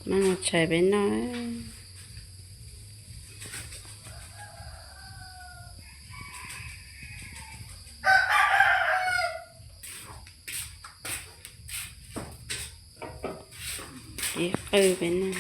Mas tshais peb noj. Ib qwj peb noj.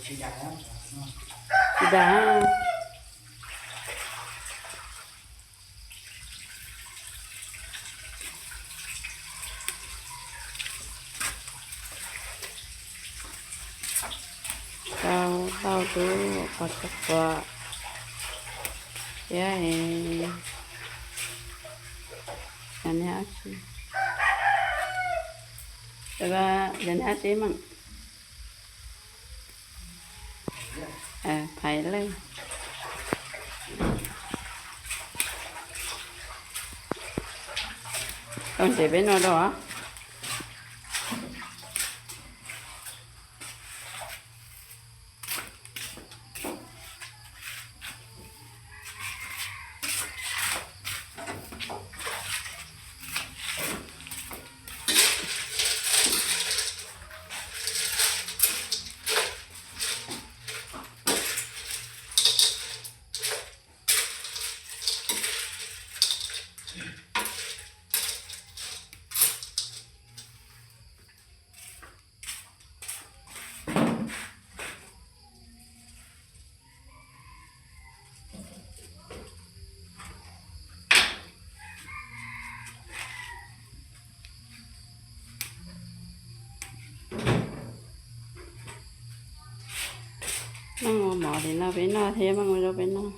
Tsis dag. Tau tau tub qos txog qhuav thiab. Cov niag dab tsi? Cov niag dab tsi mas? Phais lawm. Tau ntsev peb no rau. Meej ua mov li no peb noj thiab, meej ua rau peb noj.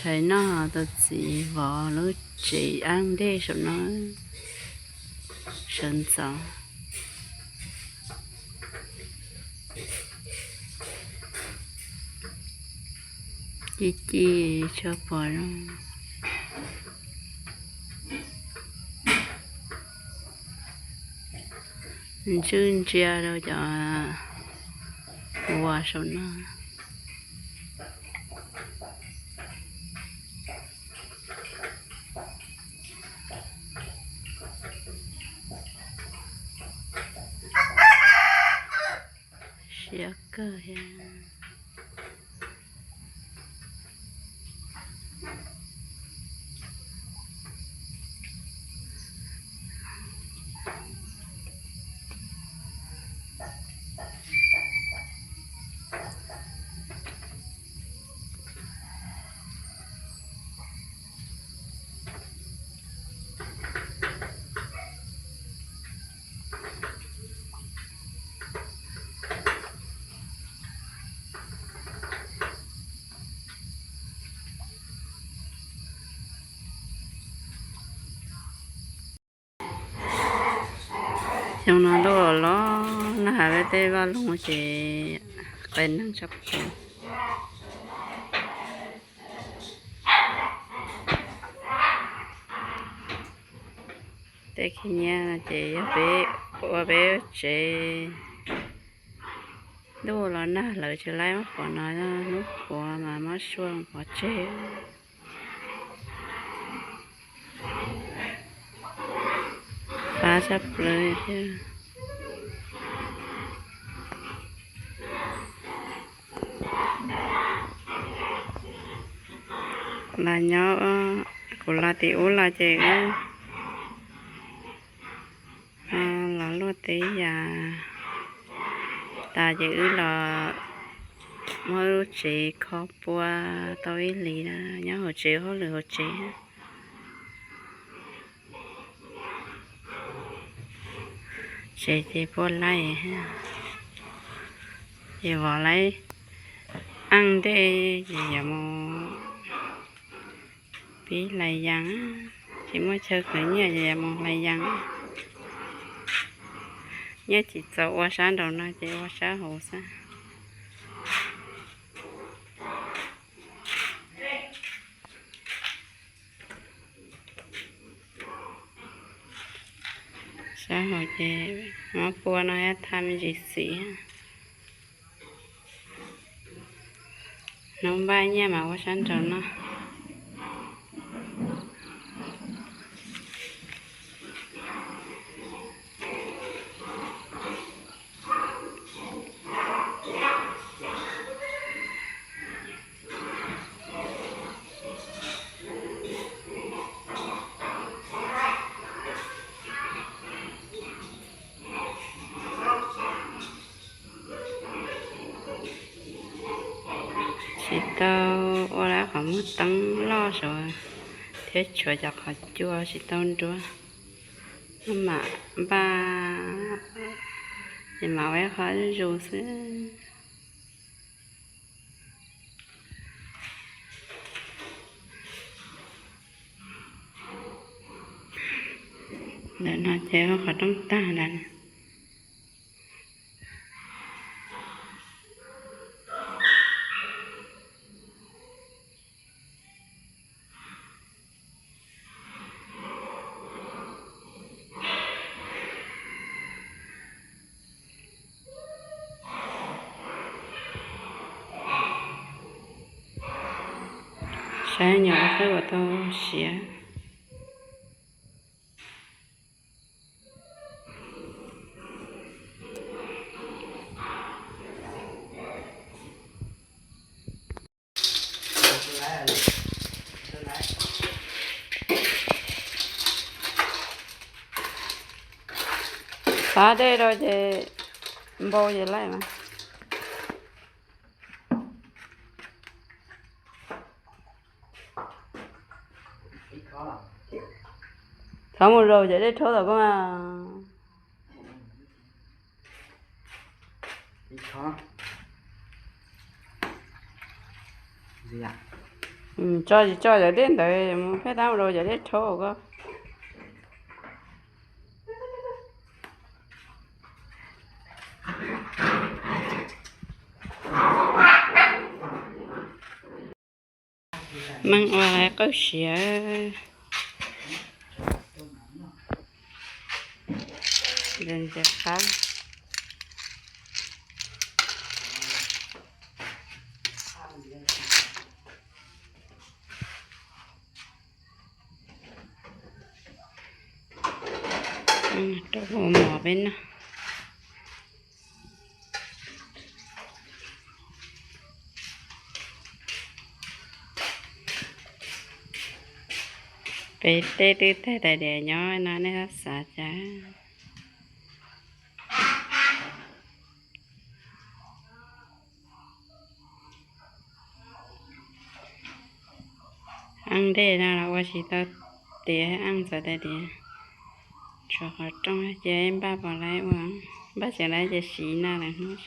Tshais noj tau txiv vov lub tsev ab ntej saum no sawv ntxov. Ci ci tshaj pom zoo. Ntswj ntsia rau cov uas saum no. Siab kawg thiab. Xyoo no lub los los nag has peb tej vaj loog ces qias neeg tshaj plaws. Tej khib nyiab no ces yog peb ua peb tsev. Ntuj los nag lawm tsis laib muab pov no, hnub qhuav mas muab sua pov tseg. Fab tshaj plaws thiab. Los nyob, kuv los tim ub los ces wb los luaj teb yas tas ces wb los muab lub tsev kho pua tau ib hlis na, nyob hauv tsev hauj lwm hauv tsev. Tsev ces puas laij, ces vov laib aj ntej ces yuav mus pib hlais yas, tsis muaj chaw khwv nyiaj ces yuav mus hlais yas. Nyob tsis txaus ua sab nraum no ces ua sab hauv xwb. Sab hauv ces muab pua no thiab, thaj me ntsis xim. Hnub npaj nyiaj mas ua sab nraum no. Tsis tau ua lawm qhov muag teeb loj saud thiab tshuav cov qhov cua tsis tau nruab. Mam npaj, ces mam ua ib qho zuj zus xwb. Ntawm no ces ua qhov rooj tag ntawd. Saib nyuam qhov twg ua tau siav. Xav dej rau ces npau ces laij mas. Thov mus zaum cov dej rhaub tom koj mas. Tso tsis tso cov dej ntawd mus pheej tab mus zaum cov dej rhaub koj. Meej ua lawv qawj siav. Ntxim qab. Rau ua mov peb noj. Peb tej twb tag tais diav nyob no nej xav cas? Aj dej no los ua tsis tau tiav, aj ntxuav tais diav, tshuav qhov rooj cia npaj pom lawv ua, npaj tsev lawv ces siv no lawm hnub.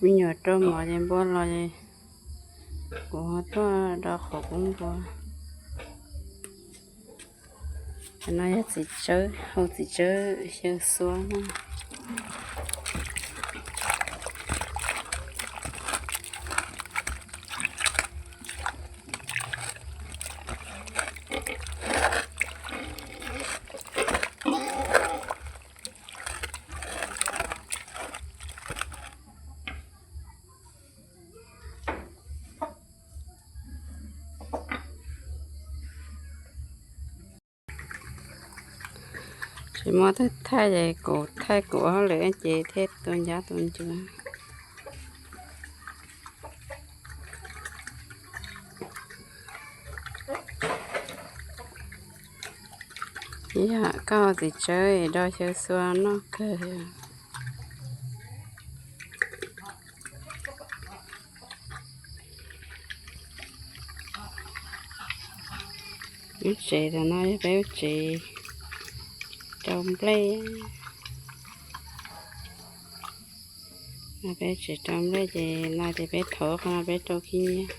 Me nyuam rau mov ces npua los, kuv ho tuaj do qhov kub npua. Cov no yog txiv tsawb, hau txiv tsawb xyaw xuab na. Tsis muaj twg thaij ces kuv thaij kuv ua hauj lwm ces thiaj tua ncab tua ncua. Yog koj txiv tsawb do xyaw xuab noj kawg. Lub tsev tam no yog peb lub tsev rau nplej. Peb tsev rau nplej ces no ces peb thauv qhov no peb rau khib nyiab.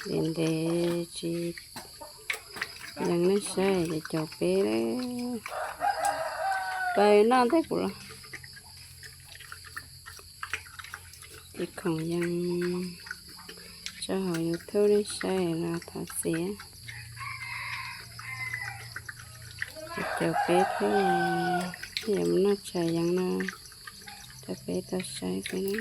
Ntev ntev tsis yees nej saib ces caum peb lawm. Pab noj ntej kuv los. Ces khoom yees tso hauv YouTube nej saib los thov txim. Ces caum peb thiab, thiaj yuav mus noj tshais yees no rau peb tau saib xwb na.